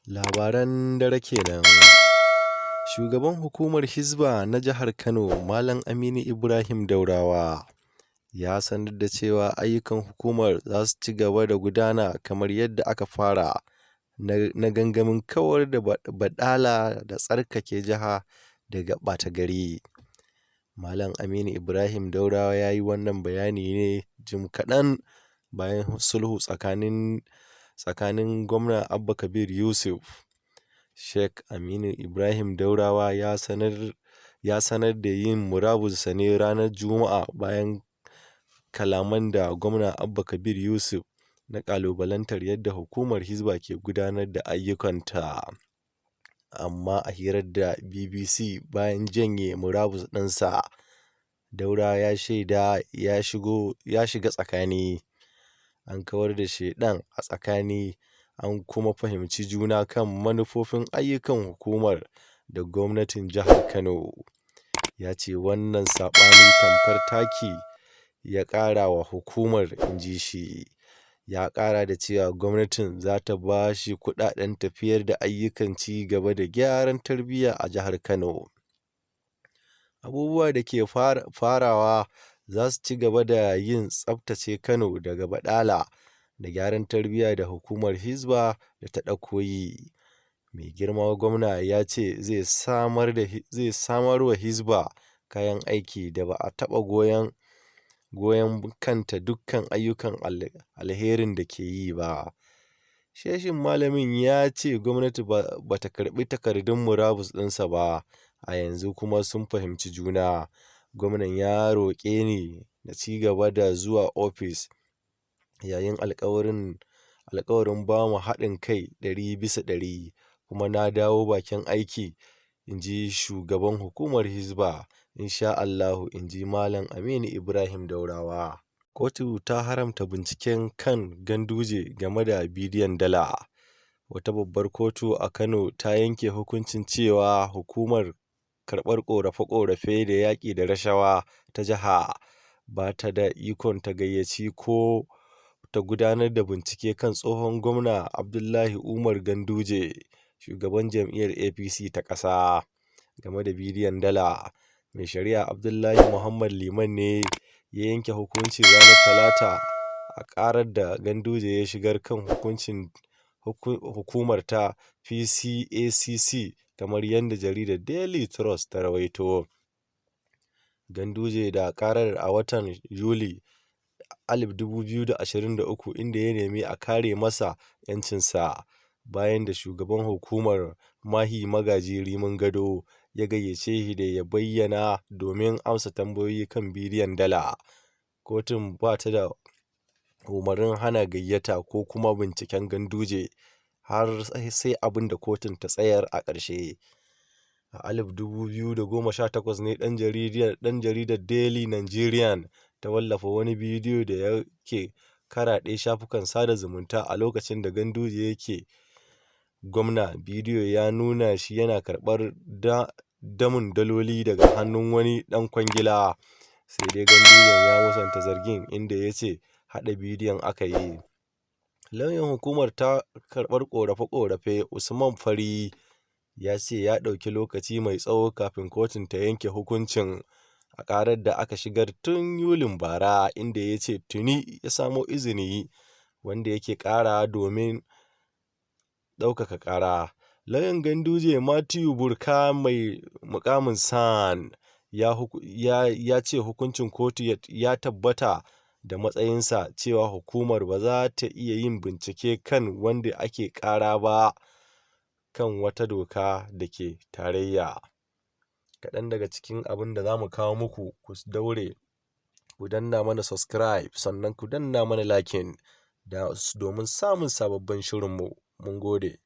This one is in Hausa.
Labaran dare kenan. Shugaban hukumar Hisba na jihar Kano, Malam Aminu Ibrahim Daurawa, ya sanar da cewa ayyukan hukumar za su ci gaba da gudana kamar yadda aka fara na gangamin kawar da baɗala da tsarkake jiha daga ɓata gari. Malam Aminu Ibrahim Daurawa ya yi wannan bayani ne jim kaɗan bayan sulhu tsakanin gwamna Abba Kabir Yusuf. Sheikh Aminu Ibrahim Daurawa ya sanar da yin murabus ne ranar Juma'a bayan kalaman da gwamna Abba Kabir Yusuf na ƙalubalantar yadda hukumar Hisba ke gudanar da ayyukanta. Amma a hirar da BBC bayan janye murabus ɗinsa, Daurawa ya shaida ya shiga tsakani, an kawar da shaiɗan a tsakani, an kuma fahimci juna kan manufofin ayyukan hukumar da gwamnatin jihar Kano. Ya ce wannan saɓani tamkar taki ya ƙara wa hukumar, in ji shi. Ya ƙara da cewa gwamnatin za ta ba shi kuɗaɗen tafiyar da ayyukan ci gaba da gyaran tarbiyya a jihar Kano. Abubuwa da ke farawa za su ci gaba da yin tsaftace Kano daga baɗala da gyaran tarbiyya da hukumar Hisba da ta ɗauko yi. Mai girma gwamna ya ce zai samar wa Hisba kayan aiki da ba a taɓa goyon kanta dukkan ayyukan alherin da ke yi ba. Shehin malamin ya ce gwamnati ba ta karɓi takardun murabus ɗinsa ba a yanzu kuma sun fahimci juna. Gwamnan ya roƙe ni na ci gaba da zuwa ofis yayin alkawarin ba mu haɗin kai 100% kuma na dawo bakin aiki, in ji shugaban hukumar Hisba. Insha Allahu, in ji Malam Aminu Ibrahim Daurawa. Kotu ta haramta bincike kan Ganduje game da bidiyon dala. Wata babbar kotu a Kano ta yanke hukuncin cewa Hukumar Karɓar Ƙorafe-ƙorafe da Yaƙi da Rashawa ta Jiha ba ta da ikon ta gayyaci ko ta gudanar da bincike kan tsohon gwamna Abdullahi Umar Ganduje, shugaban jam'iyyar APC ta ƙasa, game da bidiyon dala. Mai Shari'a Abdullahi Muhammad Liman ne ya yanke hukuncin ranar Talata a ƙarar da Ganduje ya shigar kan hukuncin hukumar ta PCACC, kamar yadda jaridar Daily Trust ta rawaito. Ganduje da ƙarar a watan Yuli 2023, inda ya nemi a kare masa 'yancinsa bayan da shugaban hukumar Mahi Magaji Rimin Gado ya gayyace shi da ya bayyana domin amsa tambayoyi kan bidiyon dala. Kotun ba ta da umarnin hana gayyata ko kuma binciken Ganduje har sai abin da kotun ta tsayar a ƙarshe. A 2018 ne ɗan jaridar Daily Nigerian ta wallafa wani bidiyo da yake karaɗe shafukan sada zumunta a lokacin da Ganduje yake gwamna. Bidiyon ya nuna shi yana karɓar damun daloli daga hannun wani ɗan kwangila. Sai dai Ganduje ya musanta zargin, inda ya ce haɗa bidiyon aka yi. Lauyan hukumar ta karɓar ƙorafe-ƙorafe, Usman Fari, ya ce ya ɗauki lokaci mai tsawo kafin kotun ta yanke hukuncin a ƙarar da aka shigar tun Yulin bara, inda ya ce tuni ya samo izini wanda yake ƙara domin ɗaukaka ƙara. Lauyan Ganduje, Matthew Burka mai muƙamin SAN, ya ce hukuncin kotu ya tabbata da matsayinsa cewa hukumar ba za ta iya yin bincike kan wanda ake ƙara ba kan wata doka da ke tarayya. Kaɗan daga cikin abin da za mu kawo muku, ku daure ku danna mana subscribe, sannan ku danna mana liking domin samun sababbin shirinmu. Mun gode.